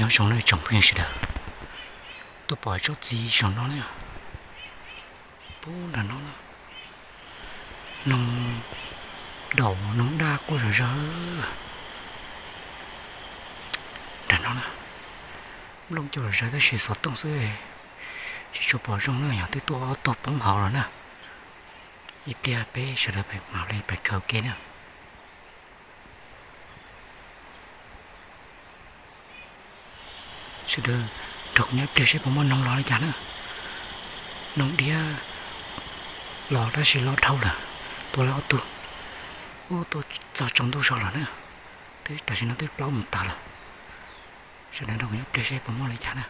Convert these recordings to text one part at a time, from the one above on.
Nyob zoo nawb tsoom phooj ywg sawv daws, tuaj pom tsob txiv zoo no na, pub nram no na, noog daum noog daj quaj zom zaws nram no na, nplooj cuj zom zaws tab sis xov tooj xwb, tsis tshua pom zoo na, yog twb tuaj ob tug poob hauv lawm na. Ib pliag peb sawv daws mam li pais khaws ua ke na. Sawv daws nrog kuv nyob ib pliag seb puas muaj noog los li cas na. Noog diab los tab sis los dhau lawm, tua lawm ob tug. Ub, tua txog tsaus ntuj zog lawm na, twb tam sim no twb plaub moos tas lawm. Sawv daws nrog kuv nyob ib pliag seb puas muaj li cas na.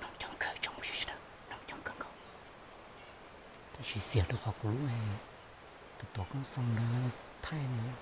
Noog coob kawg tsoom phooj ywg sawv daws, noog coob kawg nkaus. Tab sis xiam rau qhov kuv lub, tus tuam koob xoo ntawd thaij no.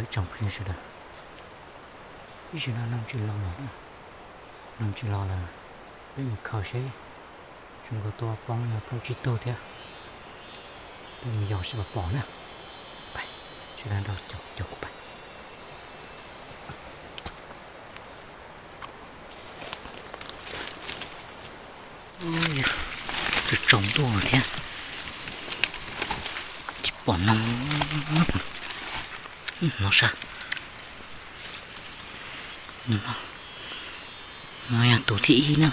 Tsoom phooj ywg sawv daws, ib zaug no noog tsis los lawm, noog tsis los lawm, peb mus khaws seb zoo nkaus tua poob los poob tsis tug thiab, peb mus yos seb puas pom na. Sawv daws nrog caum kuv pais. Twb tsaus ntuj lawm thiab tsis pom noog no sas. No yog tus thib ib na.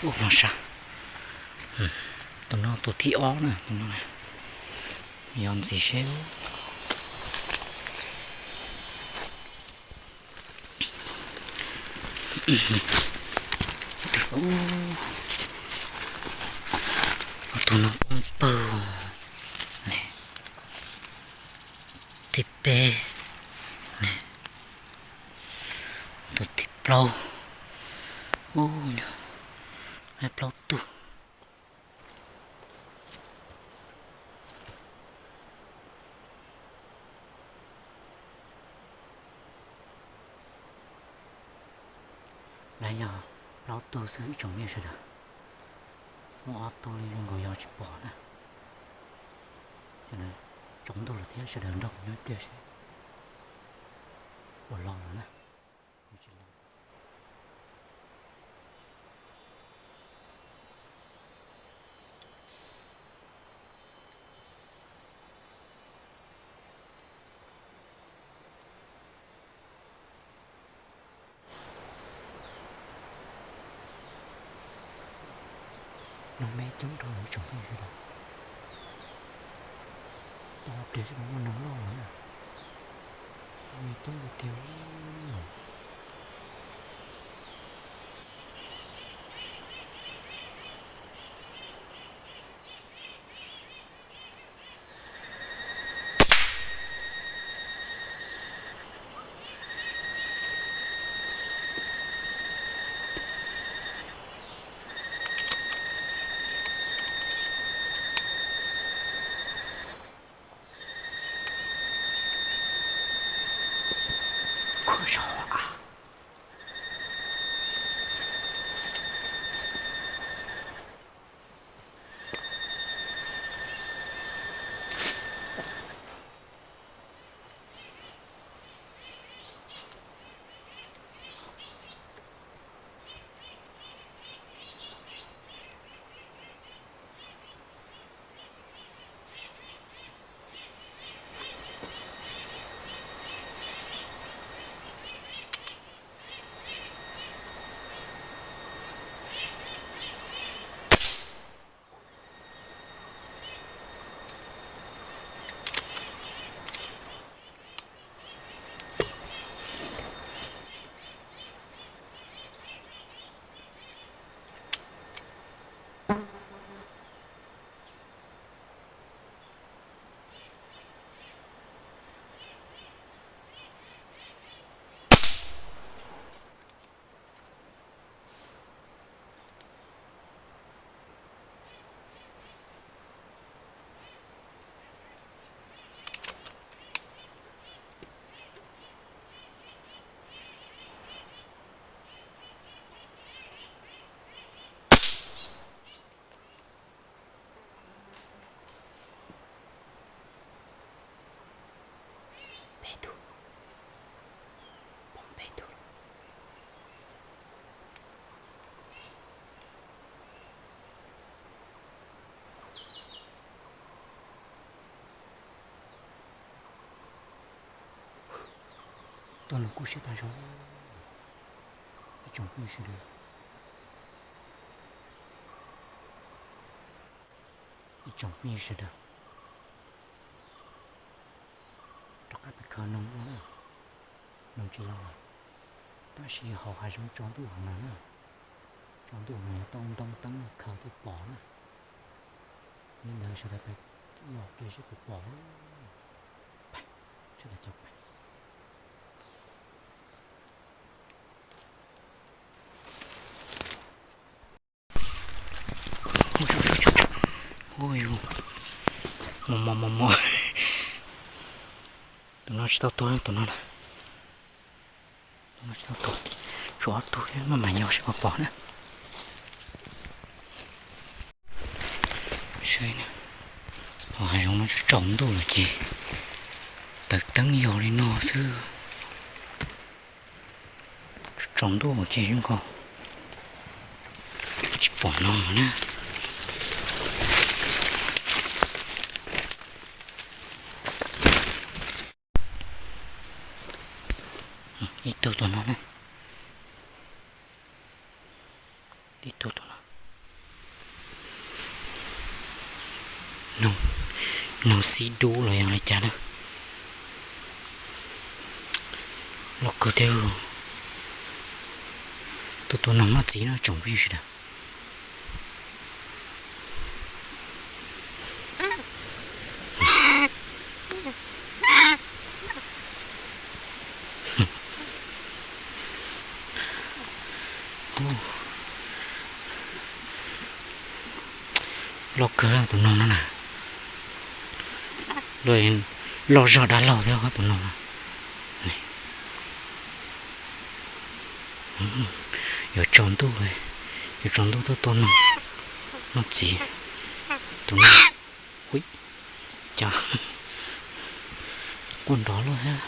Ub, no sas. Tus no tus thib ob na, tus no. Yos ntxiv seb. Tus, tus no poob pawg. Thib peb, tus thib plaub, ub, plaub tug. Lawv yog plaub tug xwb ib tsoom me sawv daws, muaj ob tug li zoo nkaus yog tsis pom na. Tsaus ntuj lawm thiab, sawv daws nrog kuv nyob ib pliag seb puas los lawm na. Noog me coob dhau ib tsoom phooj ywg sawv daws. Tau pliag xwb mas muaj noog loj lawm na. Me coob tiag tiag. Peb tug, peb tug. Tuaj no kub siab tag zog. Ib tsoom phooj ywg sawv daws, ib tsoom phooj ywg sawv daws, rov qab pem khaws noog ua na. Noog tsis los, tab sis hauv hav zoov tsaus ntuj heev na. Tsaus ntuj heev yog tau ntoo teeb khaws thiaj pom na. Li ntawd sawv daws pais los kiag seb puas pom. Pais, sawv daws cov pais. Ua yus, mos mos mos mos. Tus no tsis tau tuag, tus no na. Tus no tsis tau tuag, tshuav ob tug thiab, maj mam yos seb puas pom na. Saib na, hauv hav zoov no tsaus ntuj lawm ces taws teeb yog li no xwb. Tsaus ntuj ces zoo nkaus tsis pom noog na. Ib tug tus no na. Ib tug tus no. Noog, noog xib dub los yog li cas na. Loj kawg thiab. Tuaj tua noog noj txiv no tsoom phooj ywg sawv daws. Loj kawg tus noog no na. Loj zog dab laug thiab tus noog no. Yuav tsaus ntuj, yuav tsaus ntuj tuaj tua noog noj txiv. Tus no, ui, cas quaj nrov luaj thiab.